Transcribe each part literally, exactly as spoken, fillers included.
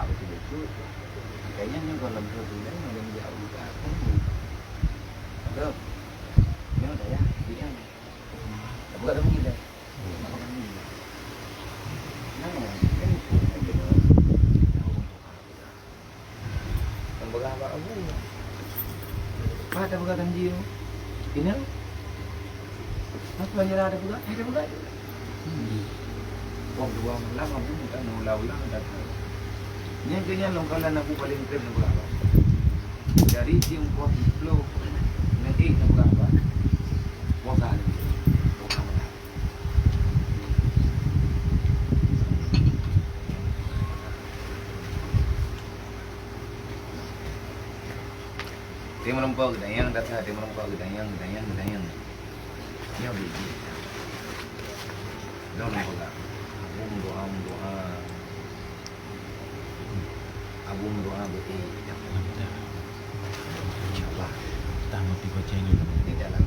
Pak beutôi-beutôi. Makanya nyoe gohlom keu buleuen, gohlom jak u luwa, kan. Aduh. Nyoe dayah, nyoe. Tabuka dalam gila. Nah, kan itu aja. Tahu. Peugah bak Abu. Pat tapeugah janji tu? Ingat? Apa yang dah tapeugah? Hai tapeugah. Hmm. Wong dua malam Abu minta ulang-ulang datang. Nyang keu nyan lôn kalon aku paleng treb neupeugah haba. Dari siumpah siplôh neuék neupeugah haba. Bosan. Bosan. Tiep meureumpok geudayang, data tiep meureumpok geudayang, geudayang, geudayang. Nyoe biji. Lôn peugah. Aku meudoa, meudoa. Aku meudoa beu-, eh, insyaallah. Tang motivasi ni. Di dalam.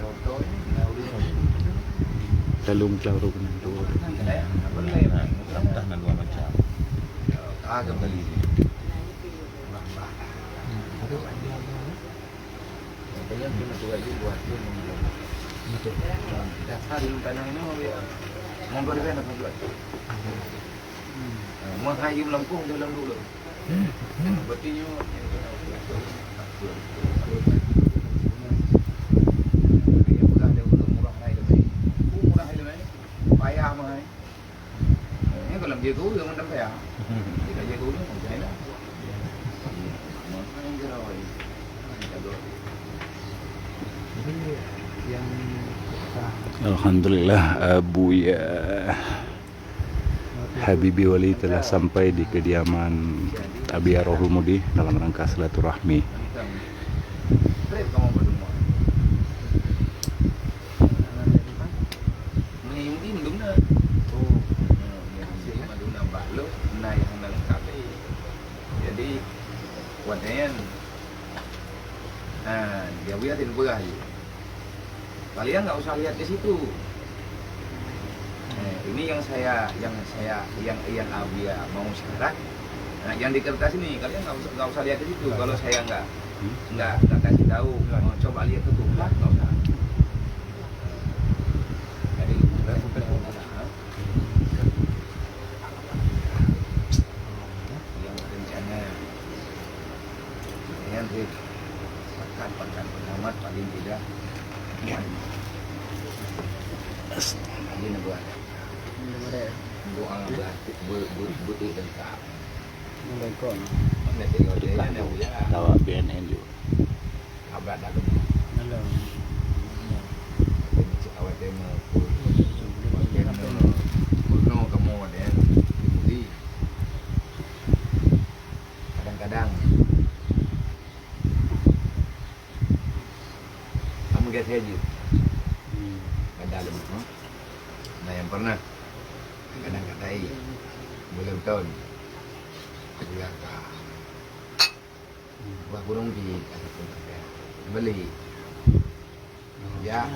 Contoh ni, nah, udah. Lalu meucah urut keunan tu. Nah, boleh. Entah na dua macam. Ah, kembali. Bah, bah. Makanya kena buat juga buat tu. Betul. Dah hari tanah ni, mau dia. Mau buat apa nak buat? Hmm. Mau hayu melengkung dalam dulu. Berarti nyo, ya, pegang dia dulu, murah hai lebih. Oh, murah hai lebih. Payah mah hai. Ini kalau dia guru yang mantap payah. Kita dia guru, macam mana? Mana yang gerak? Mana yang jaga? Jadi, yang Alhamdulillah, Abuya Habibie Waly telah sampai di kediaman Abuya Rohul Mudi dalam rangka silaturahmi. Jadi, buat nyan, ha, dia buya tidak berah je. Kalian nggak usah lihat ke situ. Eh, ini yang saya, yang saya, yang, yang Abuya mau syarat. Nah, yang di kertas ini, kalian nggak usah, nggak usah lihat ke situ. Kalau saya nggak, nggak, nggak kasih tahu, mau coba lihat ke buku, nggak usah. Jadi, yang rencana, yang pakat-pakat pengamat paling tidak, ini buat. Doa berarti ber-, ber-, ber-, lengkap. Assalamualaikum. Mana tengok dia, dia nak buat. Tawa B N N juga. Abad dah gemuk. Halo. Tapi ni cik awak demo pun. Bunuh kamu ada yang dipuji. Kadang-kadang kamu gaya saja. Ada lagi, ha? Nah, yang pernah kadang-kadang bulan tahun bulan ka. Wah, burung di beli. Ya.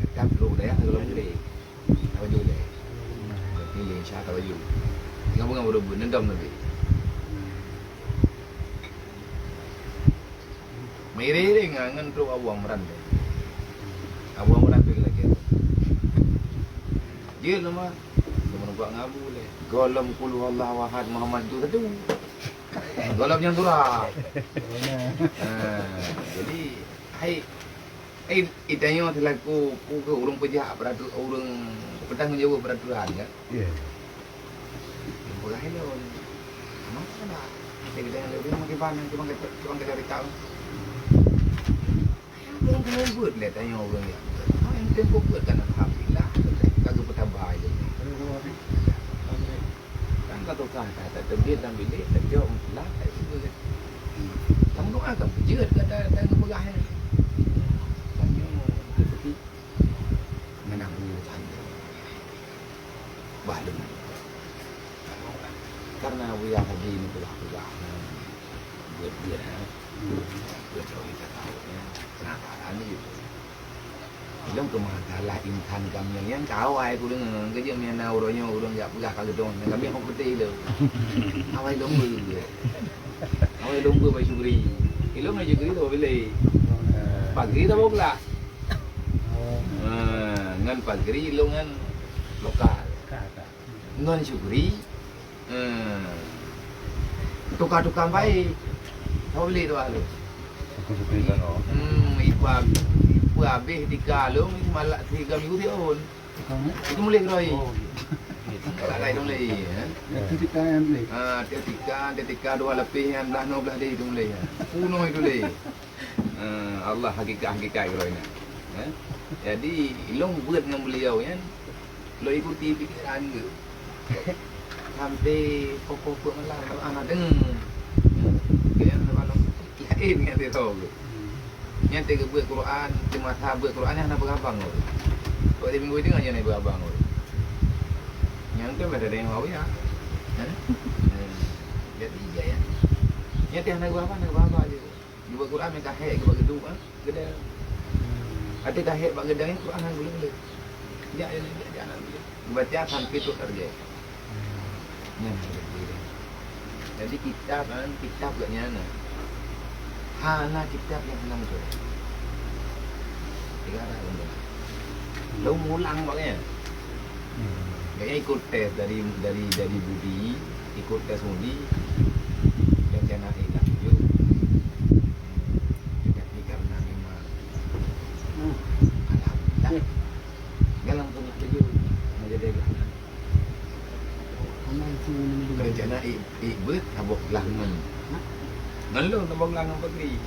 Tetap dulu deh, kalau beli. Tahu dulu deh. Pilih siapa tahu dulu. Tinggal bunga baru pun dendam nanti. Miri-ri ngan trok awang meurantée. Awang meurantée lagée tu. Jeuet nama. Cuma nampak ngabu leh. Golom kul huwallahu ahad Muhammad tu satu. Golom nyang surah. Ha, jadi, hai, hai, itanyoe selaku ureuëng peujak peratu-, ureuëng petanggung jawab peraturan, ya. Ya. Peugah ilôn. Masa dah. Saya kata, "Lebih mau kiban, kiban kata, kiban kata rita." Ureuëng keuneuk buet lé tanyoe ureuëng nyan. Hana nyang tempo buet kan alhamdulillah. Ka geupeutabah ilôn. Kan ka tukang ka, ka teubiet lam bilék, ka jok meupulang, ka ibu. Kamu doa ka beujeuet kata, kata geupeugah nyan. Tanyoe teupeue ngon Abu Thalib. Bah lôn. Karena Abu Yahudi meupeugah-peugah. Buet-buet, ha? Buet roh kita tahu, ya. Kenapa? Anu gitu. Ilôn keu masalah insan kami nyan ka awai ku deungoe, keujeuet meunan uroe nyoe ureuëng jak peugah ka geudong, kami hok peuti lôn. Awai lôn beu. Awai lôn beu bak Syukri. Ilôn ngon Syukri saboh bilék. Pagri saboh kelas. Ha, ngon Pagri ilôn ngon lokal. Ngon Syukri, eh, tukang-tukang baik. Kau boleh doa lu. Syukri, Syukri kan, oh. Hmm, ipa, ipa habis tiga lu, malah tiga minggu dia pun. Itu mulai keroi. Oh, iya. Kalai dong lé, eh? Tika nyan lé. Ah, tika, tika dua lapis nyan blah noe blah deh dong lé. Punoh itu lé. Ah, Allah hakikat-hakikat kira ini. Eh? Jadi, ilong buat dengan beliau kan. Lo ikuti pikiran ke. Sampai pokok-pokok malam, kalau anak dengar. Dia nak balong. Lain kan dia tahu ke. Nyan teuka beuet Quran, teumasa beuet Quran nyan hana beurabang lom. Kok di minggu deungoe nyan beurabang lom. Nyan kan pada deungoe ya. Ha? Jadi dia ya. Nyan teuh hana beurabang, hana beurabang je. Di beuet Quran meuka hek ke bak geuduk ah, gede. Ada ka hek bak gede Quran hana gulong. Jak, jak, jak, jak. Baca sampai tu target. Nyan. Jadi kitab kan, kitab gak nyan. Hana kitab nyang hana muncul. Tiga dah muncul. Lalu mulang bak nyan. Gak nyan ikut tes dari dari dari Budi, ikut tes Budi. Dan jana ingat tujuh. Tapi karena memang alhamdulillah. Dalam pun tujuh. Menjadi anak. Rencana ik, ik beuet saboh glah ngon. Ngon lôn saboh glah ngon Fakri.